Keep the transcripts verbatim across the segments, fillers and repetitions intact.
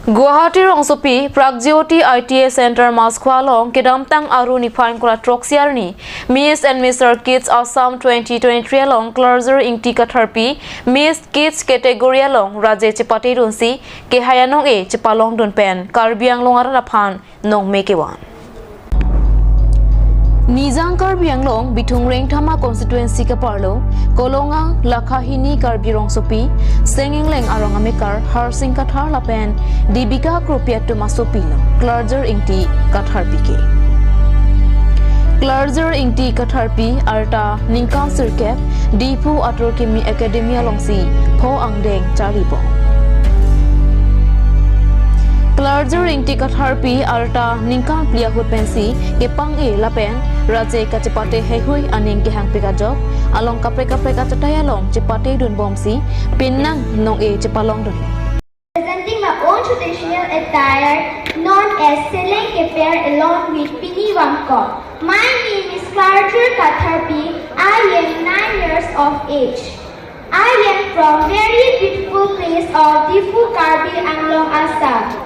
Guwahati rongsopi Pragjyoti I T I Center Machkhuwa along kedamtang Aru niphai ingkoi ra throksi arni Miss and Mister Kids Assam twenty twenty-three along Klarjir Ingti Katharpi Miss Kids category along raje chepatedunsi kehai anong-e chepalongdun pen Karbi Anglong arat aphan nongme kevan. Nijang Karbi Anglong Bithung Rengthama constituency kaparlo Kolonga Lakhahini Karbi rongsopi Seng Engleng arong amekar Harsing Kathar lapen Dibika Kropi atum asopi lo Klarjir Ingti Katharpi ke. Klarjir Ingti Katharpi arta ningkan sirkep Diphu Atur Kimi Academy alongsi pho angdeng charlibom. Klarjir Ingti Katharpi arta ningkan phli ahut pensi kepang-e lapen raje kachepate heihui aning kehangpik ajok along kaprek kaprek achatai along chepatedunbomsi penang nong-e chepalongdun. Presenting my own traditional attire known as Seleng Keper along with Pini Vangkok. My name is Klarjir Katharpi. I am nine years of age. I am from very beautiful place of Diphu, Karbi Anglong, Assam.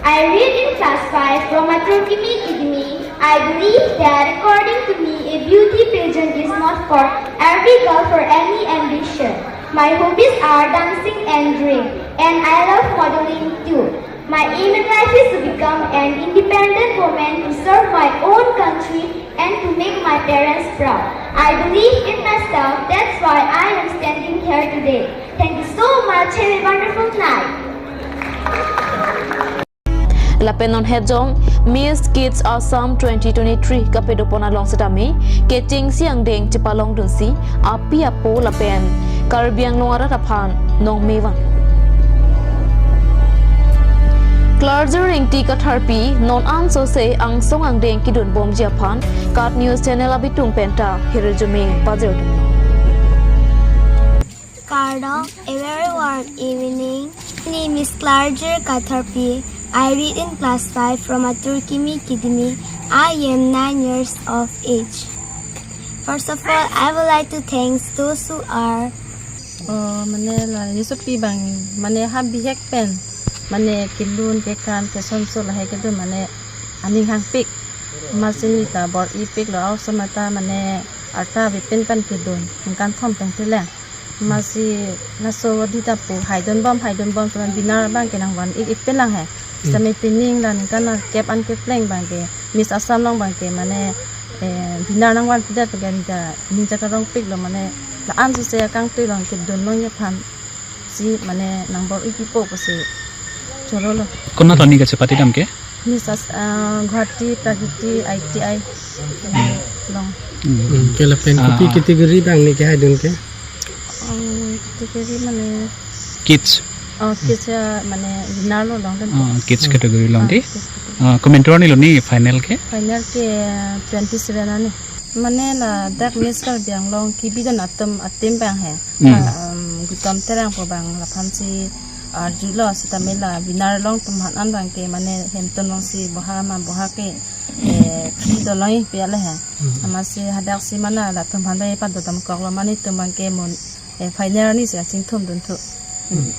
I read in class five from Atur Kimi Academy. I believe that, according to me, a beauty pageant is not for every girl for any ambition. My hobbies are dancing and drawing, and I love modeling too. My aim in life is to become an independent woman to serve my own country and to make my parents proud. I believe in myself, that's why I am standing here today. Thank you so much. Have a wonderful night. Lapen non hejong Miss Kids Assam twenty twenty-three kapedopon along setame kechengsi angdeng chepalongdunsi api apo lapen Karbi Anglong arat aphan nongme van. Klarjir Ingti Katharpi non ansose angsong angdeng kedunbomji aphan KAT News Channel abitung penta hirjume pajirdun. Kardom, a very warm evening. My name is Klarjir Katharpi. I read in class five from Atur Kimi Academy. I am nine years of age. First of all, I would like to thanks those who are Oh, mane la nesopi abang mane ha bihek pen mane kelun kekan kesonso lahai kedun mane aning hangpik. Amatsi neli ta bor-ipiklo, aosomar ta mane arta bipin pen kedun ningkan thom tangte le. Amatsi laso odi ta pu haidunbom haidunbom, seta winner abang ke nangvan-ik-ik pen lang he. Seta Hmm. mi pining la ningkan kep an kepleng abang ke Miss Assam along abang ke mane, eh, winner nangvanpidet abang ke ningkan ningkan karongpiklo mane la ansose akangtui along kedun longji aphan si mane nangbor-ipipo pusi chorolo. Konat arni kachepatedam ke? Miss As-, ah, Guwahati Pragjyoti I T I along. Hmm. Hmm, ke lapen kopi Ah. category abang neli kehaidun ke? Um, category mane Kids. Oh, kids, ah, mane winner lo longdun. Ah, kids Hmm. category along Ah, dei. Kids category. Ah, komantu arni lo neli final ke? Final ke, ah, twenty-seven arni. Mane ladak Miss Karbi Anglong kebidun atum atim abang he. Hmm. Ah, um, Gutom Terang pu abang laphansi arjulo, sitame la winner along atum aphan an abang ke mane hemtun alongsi boha ma boha ke, eh, kidoloi pi ale he. Hmm. Amatsi hadaksi mane latum aphan bai padodamkoklo, mane itum abang ke mo, eh, final arni si kachingthumdunthu. Hmm.